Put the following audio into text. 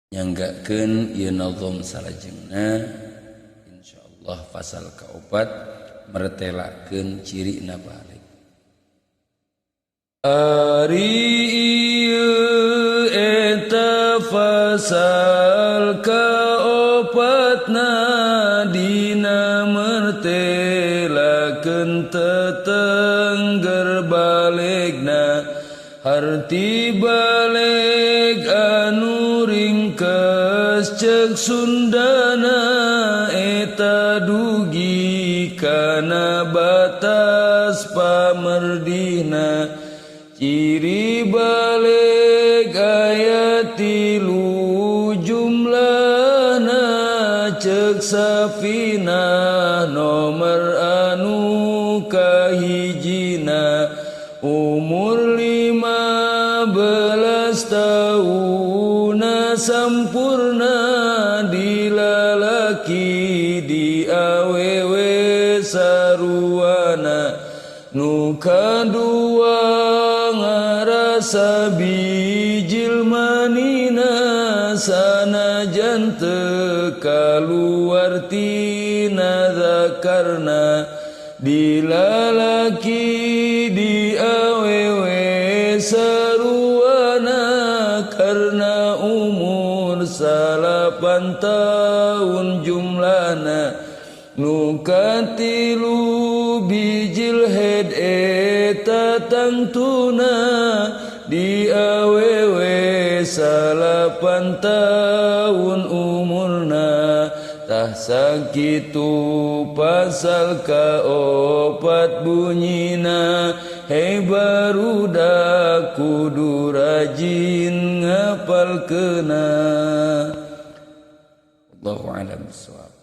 Nyanggakeun ieu nazam salajengna insyaallah pasal kaopat mertelakeun cirina balik. Ari ieu eta fasal kaopatna dina mertelakeun tetengger balegna harti baleg anu ringkes cek Sundana eta dugi kana batas pamerdina ciri baleg aya tilu jumlahna cek Safinah nomor anu kahijina umur 15 tahun sampurna dilalaki di awewe saruana nu kadua ngarasa bijil manina sanajan teu kaluar tina zakarna dilalaki di awewe saruana karena umur 8 tahun jumlahna nu katilu bijil head eta tangtuna di awewe 8 tahun umurna. Tah sakitu pasal kaopat bunyina hei barudak kudu rajin ngapalkeuna. Allahu a'lam bissawab.